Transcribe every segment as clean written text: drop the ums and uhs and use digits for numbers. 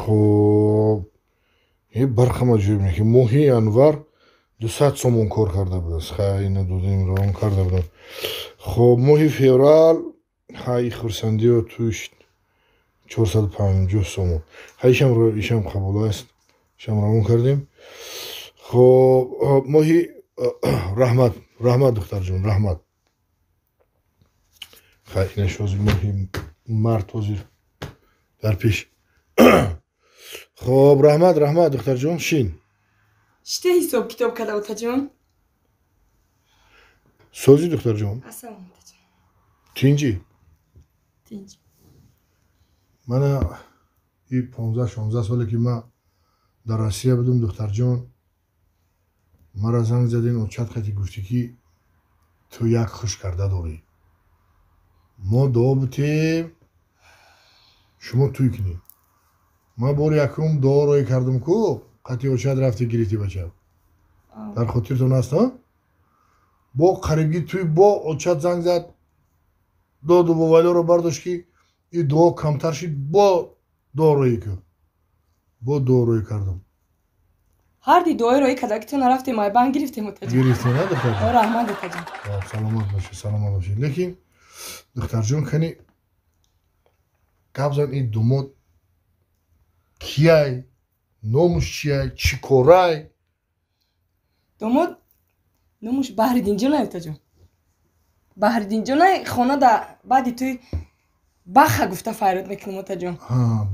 Хуб, барқам аҷоиб не ки моҳи январ 200 сомон кор карда будааст. Хай, ина додем, равон карда будам. Хуб, моҳи феврал ҳай хурсандиё туш 450 сомон. Хай, ишам қабул аст, ишам равон кардем. Хуб, моҳи раҳмат, раҳмат, духтарҷон, раҳмат. Хай, инаш ҳозир моҳи март ҳозир дар пеш. Хуб, раҳмат, раҳмат, духтарҷон, шин. Шите ҳисоб китоб карда, отаҷон? Созӣ, духтарҷон? Ассалом, отаҷон. Тинҷӣ? Тинҷ. Мана и 15-16 соле ки ман дар Россия будум, духтарҷон, мара занг задин, очат қати гуфтӣ ки ту як хуш карда дорӣ, мо дуо бутем, шумо туй кунед. Ман бори якум дуо роӣ кардам ку, қати очат рафти, гирифти бача. Дар хотиртон аст? Бо қарибги туй бо очат занг зад, доду бовалиро бардошт ки и дуо камтар шид, бо дуо роӣ кун. Бо дуо роӣ кардам. Ҳарди дуои роӣ карда ки ту нарафтем, айбан гирифтем, отаҷон. Гирифтем, на, духтарҷон? Раҳмат, отаҷон. Саломат бошед, саломат бошед. Лекин духтарҷон, кани гап зан, ин думод кияй, номуш чияй, чӣ корай? Домод номуш Баҳриддинҷонай, отаҷон. Баҳриддинҷонай, хонада баъди туй Баха гуфта файрод мекунем, отаҷон.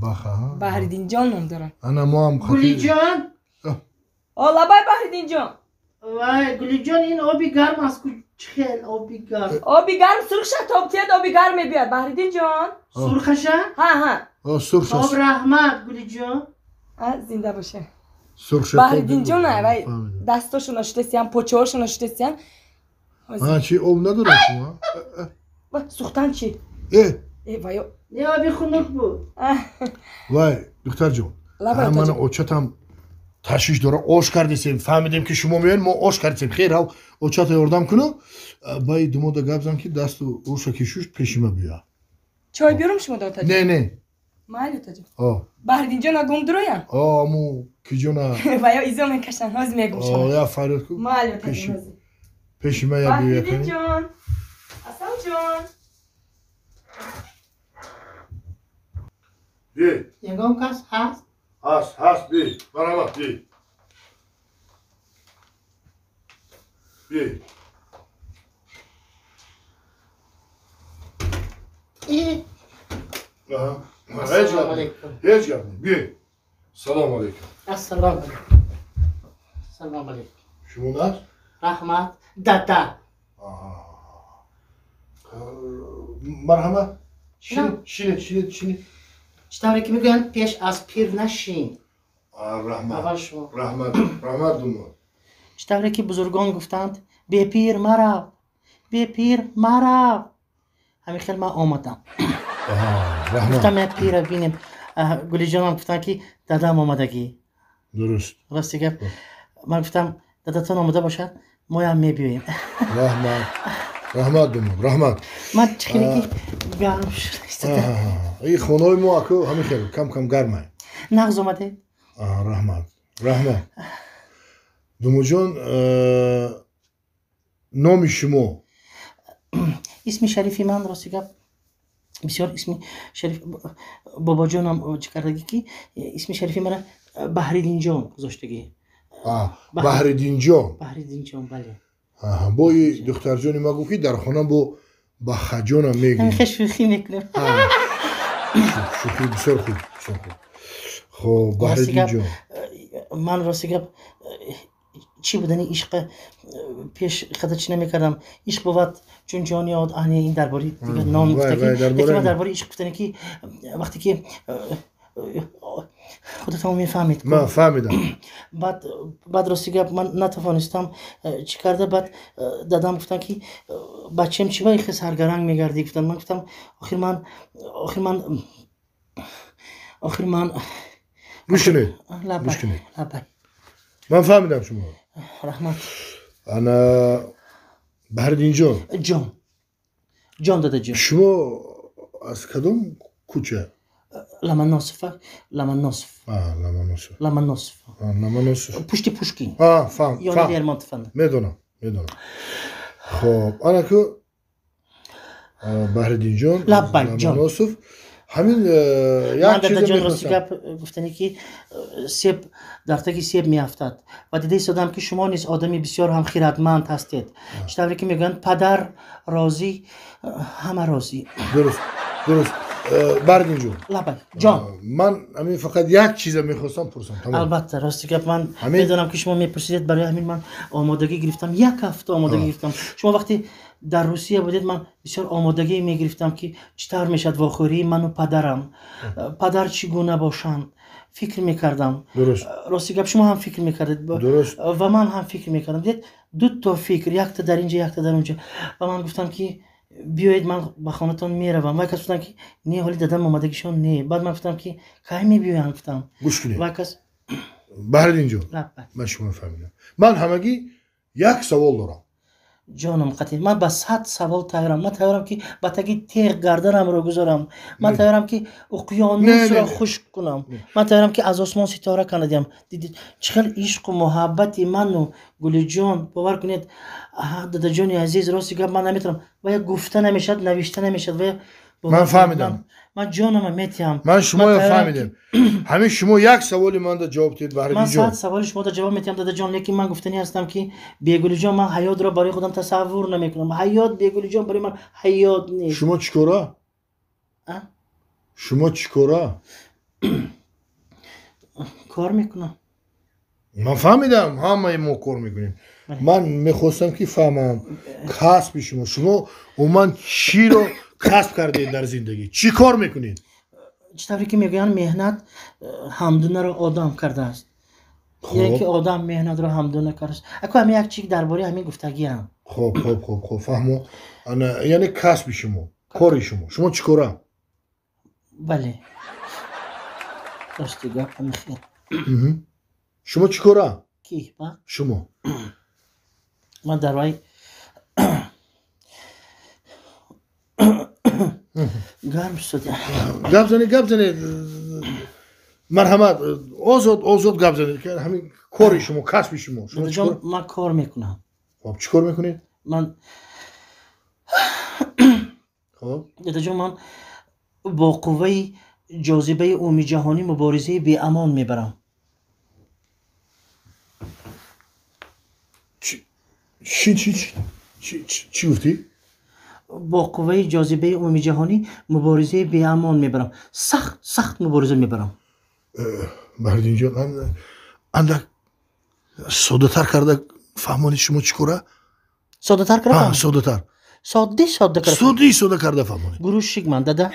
Баха. Баҳриддинҷон ном дорад. Ана моам. Гулиҷон. О, лабай, Баҳриддинҷон. Вай, Гулиҷон, ин оби гарм аст ку, чхел оби гарм? Оби гарм сурхша тоб тият, оби гарм мебиёд, Баҳриддинҷон. Сурхаша? Ҳа, ҳа. Сурхша. Хоб, раҳмат, Гулиҷон. Зинда боше. Баҳриддинҷон, вай дастошона шудасиян, почаҳошона шудасиян. Чи об надорад шумо? Сухтан чи? Э. Вайо. Не, оби хунук буд. Вай, духтарҷон, мана очатам ташвиш дора, ош кардесем, фаҳмидем ки шумо меоед, мо ош кардесем. Хейр, ҳав очата ёрдам куну, баи думода гап зан ки дасту рӯша ки шушт, пеши ма биё. Чой биёрам шумо, отаҷон? Не, не. Майли, отаҷон. Баҳриддинҷона гум дуроям? Аму киҷона. Вайо изо мекашанд, ҳозир мегум шумо. Я фарёд ку. Майли, отаҷон. Пеши ма я биё. Баҳриддинҷон, Асалҷон. Ягон кас ҳаст? Ҳаст, ҳаст, би, марҳамат, би, би. Ҳеҷ гап, ҳеҷ гап не, би. Салому алейкум. Ассалому алейкум. Салому алейкум. Шумо нас? Раҳмат, дада. Марҳамат, шинед, шинед, шинед, шинед. Чӣ тавре ки мегӯянд, пеш аз пир нашин. Раҳмат, раҳмат, раҳмат, думод. Чӣ тавре ки бузургон гуфтанд, бепир марав, бепир марав, ҳамин хел ман омадам. Гуфтам, як пира бинем. Гулиҷонам гуфтанд ки дадам омадагӣ. Дуруст. Рости гап, ман гуфтам, дадатон омода бошад, моям мебиёем. Раҳмат, раҳмат, думод, раҳмат. Ман чӣ хеле ки гарм шуд. И хонаҳои мо аку ҳамин хел кам кам гармай. Нағз омадед. Раҳмат, раҳмат, думоҷон. Номи шумо? Исми шарифи ман, рости гап, бисёр исми шариф бобоҷонам чӣ кардагӣ ки исми шарифи мара Баҳриддинҷон гузоштагӣ. Баҳриддинҷон. Баҳриддинҷон, бале. Бо и духтарҷони ма гуфт ки дар хона бо Бахаҷонам мегӯем. Шӯхӣ мекунем. Шӯхӣ бисёр хуб, бисёр хуб. Хоб, Баҳриддинҷон. Ман, рости гап, чӣ будани ишқа пеш қадар чӣ намекардам. Ишқ бувад чун ҷон ёд, ани ин дар бораи дигар ном гуфтагӣ. Лекин ман дар бораи ишқ гуфтане ки вақте ки худатон мефаҳмед. Ман фаҳмидам. Баъд, рости гап, ман натавонистам чӣ карда. Баъд дадам гуфтанд ки бачаем, чӣ ба ихе саргаранг мегардӣ, гуфтанд. Ман гуфтам, охир ман, охир ман, охир ман. Гӯш кунед, гӯш кунед, ман фаҳмидам шумо. Раҳмат. Ана, Баҳриддинҷон. Ҷон, ҷон, дадаҷон. Шумо аз кадом кӯча? Ломоносов, Ломоносов. Ломоносов. Ломоносов. Ломоносов. Пушти Пушкин. Фаҳм. Ёни Лермонтов. Медонам, медонам. Хоб, анаку Баҳриддинҷон Ломоносов ҳамин як чиз рости гап гуфтане ки себ дар таги себ меафтад ва дида истодам ки шумо низ одами бисёр ҳам хиратманд ҳастед. Чӣ тавре ки мегӯянд, падар розӣ, ҳама розӣ. Дуруст, дуруст. Баҳриддинҷон, лабай ҷон, ман ҳамин фақат як чиза мехостам пурсам. Албатта, рости гап ман медонам ки шумо мепурсидед, барои ҳамин ман омодагӣ гирифтам, як ҳафта омодагӣ гирифтам. Шумо вақте дар Русия будед, ман бисёр омодагӣ мегирифтам ки чӣ тавр мешавад вохӯрии ману падарам, падар чӣ гуна бошанд, фикр мекардам. Рости гап шумо ҳам фикр мекардед ва ман ҳам фикр мекардам. Дидед, дуто фикр, якта дар инҷа, якта дар онҷа. Ва ман гуфтам ки биёед, ман ба хонатон меравам. Вай кас гуфтам ки не, ҳоли дадам омадагишон не. Баъд ман гуфтам ки кай мебиёянд, гуфтам. Гӯш кунед, вай кас Баҳриддинҷон, ман шумо фаҳмидам. Ман ҳамагӣ як савол дорам. Ҷонам қатӣ, ман ба 100 савол тайёрам. Ман тайёрам ки ба таги теғ гарданамро гузорам. Ман тайёрам ки уқёнусро хушк кунам. Ман тайёрам ки аз осмон ситора кана диҳам. Дидед чӣ хел ишқу муҳаббати ману Гулиҷон, бовар кунед, дадаҷони азиз, рости гап ман наметавонам. Вая гуфта намешавад, навишта намешавад. Вая ман фаҳмидам. Ман ҷонама метиҳам. Ман шуморо фаҳмидам. Ҳамин шумо як саволи манда ҷавоб диҳед, Баҳриддинҷон. Ман 100 саволи шумода ҷавоб метиҳам, дадаҷон, лекин ман гуфтанӣ ҳастам ки бегулиҷон ман ҳаётро барои худам тасаввур намекунам. Ҳаёт бегулиҷон барои ман ҳаёт нест. Шумо чӣ кора? Шумо чӣ кора? Кор мекунам. Ман фаҳмидам, ҳамаи мо кор мекунем. Ман мехостам ки фаҳмам касби шумо. Шумо умуман чиро касб кардед дар зиндагӣ? Чӣ кор мекунед? Чӣ тавре ки мегӯянд, меҳнат ҳамдунаро одам кардааст. Яъне ки одам меҳнатро ҳамдуна кардааст. Аку ҳамин як чиз дар бораи ҳамин гуфтагиам. Хоб, хоб, хоб, хоб, фаҳмо. Яъне касби шумо, кори шумо. Шумо чӣ кора? Бале, рости гап ҳамин хел. Шумо чӣ кора? Ки? Шумо. Ман дар вай гарм шуд. Гап занед, гап занед. Марҳамат, озод, озод гап занед. Ҳамин кори шумо, касби шумо. Дадаҷон, ман кор мекунам. Хоб, чӣ кор мекунед? Ман хоб, дадаҷон, ман бо қувваи ҷозибаи умумиҷаҳонӣ муборизаи беамон мебарам. Чӣ чӣ чӣ гуфтӣ? Бо қувваи ҷозибаи умумиҷаҳонӣ муборизаи беамон мебарам. Сахт, сахт мубориза мебарам. Баҳриддинҷон, андак соддатар карда фаҳмонед, шумо чӣ кора? Соддатар карда? Соддатар. Соддӣ содда карда. Соддӣ содда карда фаҳмонед. Грузчик ман, дада.